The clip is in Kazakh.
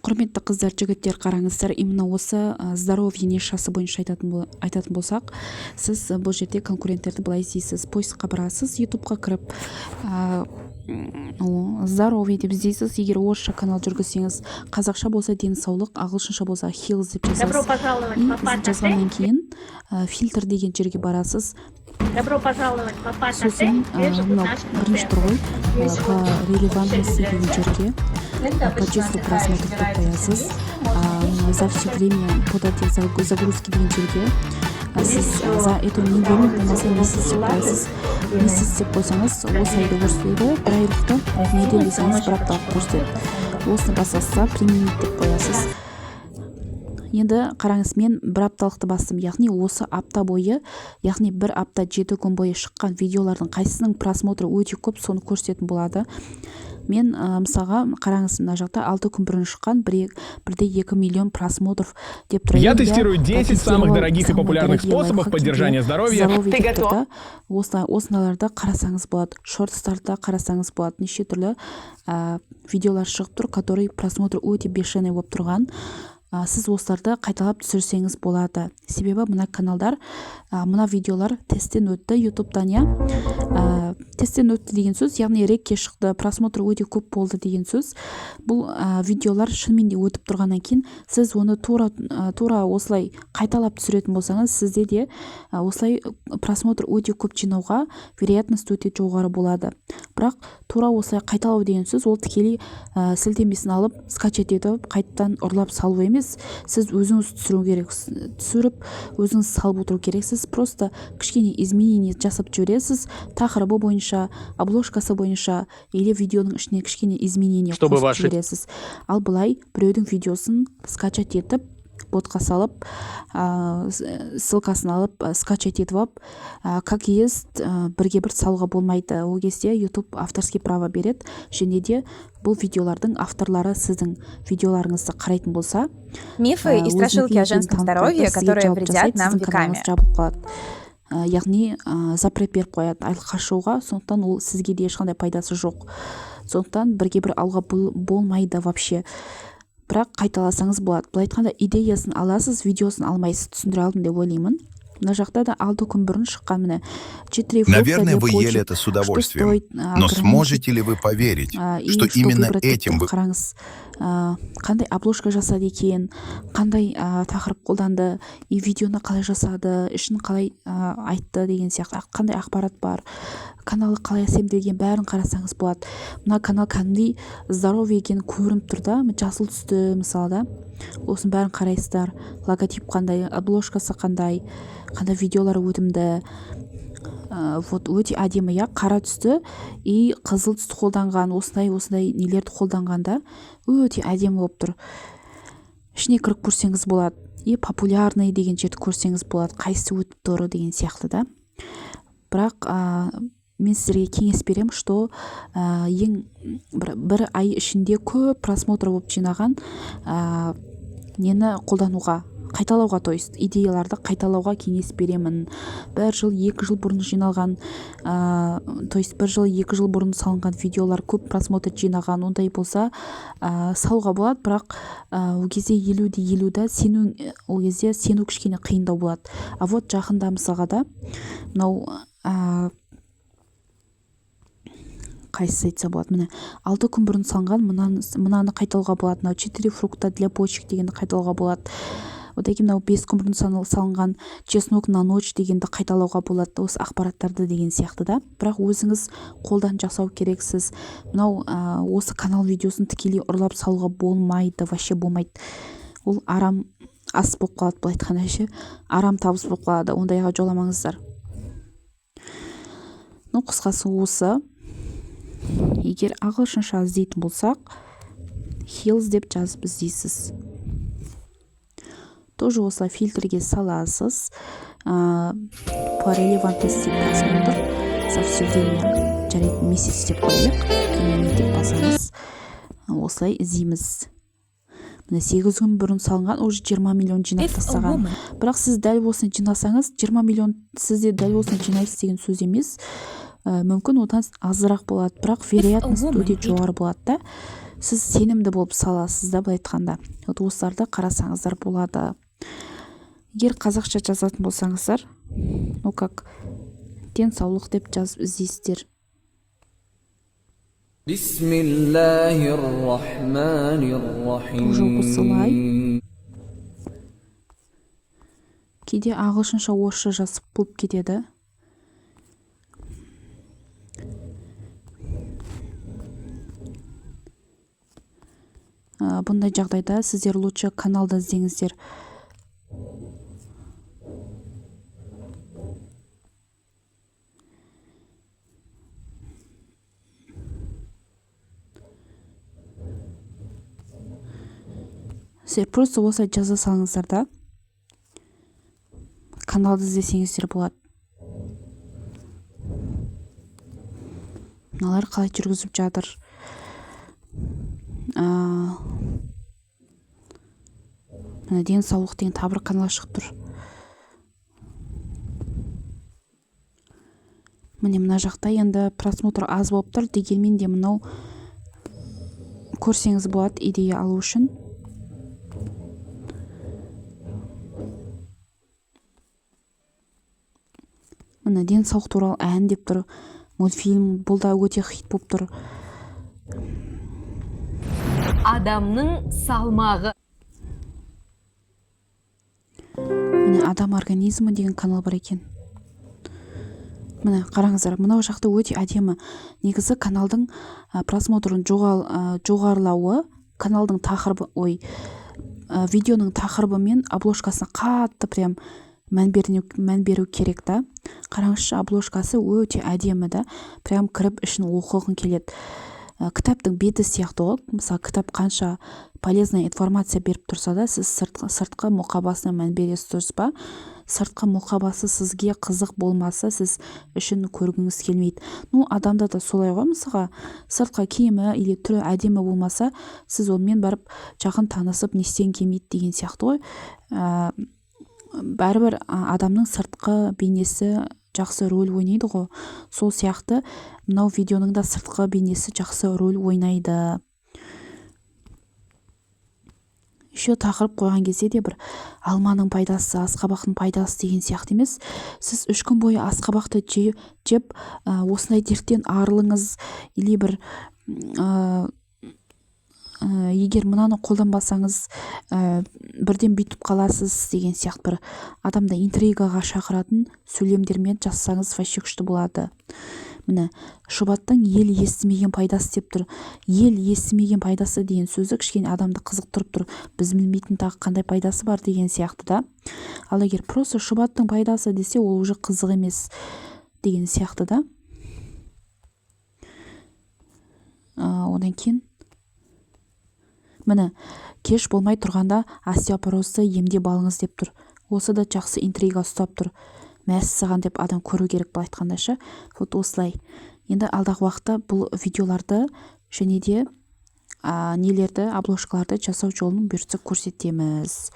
Құрметті қыздар, жігіттер, қараңыздар, именно осы здоровье нишасы бойынша айтатын болсақ, сіз бұл жерде конкуренттерді былай іздейсіз: поискқа барасыз, Ютубқа кіріп, «здоровье» деп іздейсіз, егер орысша канал жүргізсеңіз. Қазақша болса, «денсаулық», ағылшынша болса, «health» деп Добро жазасыз. пожаловать И в Апарт жазғаннан отель. кейін «фильтр» деген жерге барасыз. Добро пожаловать в Апарт Сосын отель, где живут мынау наши бірінші пациенты. тұр ғой, «по релевантности» деген жерге «по числу просмотров» деп қоясыз. «За все время по дате загрузки» деген жерге сіз «за эту неделю» болмаса «месяц» деп қоясыз. «Месяц» деп қойсаңыз, осы айды көрсетеді, бір айлықты, «неделя» десеңіз, бір апталық көрсетеді. Осыны басасыз да, «применить» деп қоясыз. Енді қараңыз, мен бір апталықты бастым, яғни осы апта бойы, яғни бір апта, 7 күн бойы шыққан видеолардың қайсысының просмотры өте көп, соны көрсететін болады. Мен мысалға, қараңыз, мына жақта 6 күн бұрын шыққан 1,2 миллион просмотров деп тұр. Я тестирую 10 самых дорогих и популярных способов поддержания здоровья. Здоровье деп тұр да. Осылай, осындайларды қарасаңыз болады, шортстарды қарасаңыз болады. Неше түрлі видеолар шығып тұр, который просмотр өте бешеный болып тұрған. Сіз осыларды қайталап түсірсеңіз болады, себебі мына каналдар, мына видеолар тесттен өтті Ютубтан, иә. Тесттен өтті деген сөз, яғни рекке шықты, просмотр өте көп болды деген сөз. Бұл видеолар шынымен де өтіп тұрғаннан кейін, сіз оны тура осылай қайталап түсіретін болсаңыз, сізде де осылай просмотр өте көп жинауға вероятность өте жоғары болады. Бірақ тура осылай қайталау деген сөз, ол тікелей сілтемесін алып, скачать етіп, қайтадан ұрлап салу емес. Сіз өзіңіз түсіру керек, түсіріп, өзіңіз салып отыру керексіз. Просто кішкене изменение жасап жібересіз тақырыбы бойынша, обложкасы бойынша или видеоның ішіне кішкене изменение Чтобы қосып ваши жібересіз. Ал былай біреудің видеосын скачать етіп, ботқа салып, ссылкасын алып, скачать етіп алып, как есть, бірге бір салуға болмайды. Ол кезде YouTube авторский право береді және де бұл видеолардың авторлары сіздің видеоларыңызды қарайтын болса, Мифы и страшилки о женском здоровье, которые вредят нам веками. Жабылып қалады, яғни запрет беріп қояды айлыққа шығуға. Сондықтан ол сізге де ешқандай пайдасы жоқ. Сондықтан бірге бір алуға болмайды вообще, бірақ қайталасаңыз болады. Былай айтқанда, идеясын аласыз, видеосын алмайсыз. Түсіндіре алдым деп ойлаймын. Мына жақта да 6 күн бұрын шыққан, міне, четыре фрукта Наверное, для вы ели почек, это с что удовольствием. стоит Но ограничить сможете ли вы поверить, и что что именно выбрать деп этим тұр. вы Қараңыз, қандай обложка жасады екен, қандай тақырып қолданды и видеоны қалай жасады, ішін қалай айтты деген сияқты, қандай ақпарат бар, каналы қалай әсемделген, бәрін қарасаңыз болады. Мына канал кәдімгідей здоровый екені көрініп тұр да, жасыл түсті мысалы да. Осының бәрін қарайсыздар: логотип қандай, обложкасы қандай, қандай видеолар өтімді. Вот өте әдемі, иә, қара түсті и қызыл түсті қолданған, осындай осындай нелерді қолданғанда өте әдемі болып тұр. Ішіне кіріп көрсеңіз болады и «популярный» деген жерді көрсеңіз болады, қайсысы өтіп тұр деген сияқты да. Бірақ мен сіздерге кеңес беремін, что ең бір ай ішінде көп просмотр болып жинаған нені қолдануға, қайталауға, то есть идеяларды қайталауға кеңес беремін. Бір жыл, 2 жыл бұрын жиналған, то есть бір жыл, 2 жыл бұрын салынған видеолар көп просмотр жинаған, ондай болса, салуға болады. Бірақ ол кезде 50 де 50 да, сену, ол кезде сену кішкене қиындау болады. А вот жақында, мысалға да, мынау қайсысы айтса болады, міне, 6 күн бұрын салынған мынаны қайталауға болады. Мынау «четыре фрукта для почек» дегенді қайталауға болады. Одан кейін мынау 5 күн бұрын салынған «чеснок на ночь» дегенді қайталауға болады, осы ақпараттарды деген сияқты да. Бірақ өзіңіз қолдан жасау керексіз. Мынау осы канал видеосын тікелей ұрлап салуға болмайды, вообще болмайды. Ол арам ас болып қалады, былай айтқанда ше, арам табыс болып қалады. Ондайға жоламаңыздар. Ну, қысқасы, осы. Егер ағылшынша іздейтін болсақ, «health» деп жазып іздейсіз. Тоже осылай фильтрге саласыз, «по релевантности просмотр за все время». Жарайды, «месяц» деп қояйық, «применить» деп басамыз. Осылай іздейміз. Міне, 8 күн бұрын салынған, уже 20 миллион жинап тастаған. Бірақ сіз дәл осыны жинасаңыз, 20 миллион сіз де дәл осыны жинайсыз деген сөз емес. Мүмкін, одан азырақ болады, бірақ вероятность өте жоғары болады да. Сіз сенімді болып саласыз да, былай айтқанда. Вот осыларды қарасаңыздар болады. Егер қазақша жазатын болсаңыздар, ну, как «денсаулық» деп жазып іздейсіздер. بسم الله الرحمن الرحيم. Тоже осылай. Кейде ағылшынша, орысша жазып болып кетеді. Бұндай жағдайда сіздер лучше каналды іздеңіздер. Сіздер просто осылай жаза салыңыздар да, каналды іздесеңіздер болады. Мыналар қалай жүргізіп жатыр? Мына «Денсаулық» деген тағы бір канал шығып тұр. Міне, мына жақта енді просмотр аз болып тұр, дегенмен де мынау көрсеңіз болады идея алу үшін. Міне, «Денсаулық туралы ән» деп тұр, мультфильм. Бұл да өте хит болып тұр. Адамның салмағы. Міне, «Адам организмі» деген канал бар екен. Міне, қараңыздар, мынау жақта өте әдемі. Негізі каналдың просмотрын жоғарылауы каналдың тақырыбы, ой, видеоның тақырыбы мен обложкасына қатты прям мән беру керек та. Қараңызшы, обложкасы өте әдемі да, прям кіріп ішін оқығың келеді. Кітаптың беті сияқты ғой. Мысалы, кітап қанша полезная информация беріп тұрса да, сіз сыртқы мұқабасына мән бересіз, дұрыс па? Сыртқы мұқабасы сізге қызық болмаса, сіз ішін көргіңіз келмейді. Ну, адамда да солай ғой. Мысалға, сыртқы киімі или түрі әдемі болмаса, сіз онымен барып жақын танысып не істегің келмейді деген сияқты ғой. Бәрібір адамның сыртқы бейнесі жақсы рөл ойнайды ғой. Сол сияқты мынау видеоның да сыртқы бейнесі жақсы рөл ойнайды. Еще тақырып қойған кезде де бір алманың пайдасы, асқабақтың пайдасы деген сияқты емес, сіз 3 күн бойы асқабақты жеп, осындай дерттен арылыңыз или бір егер мынаны қолданбасаңыз, бірден бүйтіп қаласыз деген сияқты бір адамды интригаға шақыратын сөйлемдермен жазсаңыз, вообще күшті болады. Міне, «Шұбаттың ел естімеген пайдасы» деп тұр. «Ел естімеген пайдасы» деген сөзі кішкене адамды қызықтырып тұр, біз білмейтін тағы қандай пайдасы бар деген сияқты да. Ал егер просто «шұбаттың пайдасы» десе, ол уже қызық емес деген сияқты да. Одан кейін, міне, «Кеш болмай тұрғанда остеопорозды емдеп алыңыз» деп тұр. Осы да жақсы интрига ұстап тұр. Мәссаған деп адам көру керек, былай айтқанда ше. Вот осылай. Енді алдағы уақытта бұл видеоларды және де нелерді, обложкаларды жасау жолын бұйыртса көрсетеміз.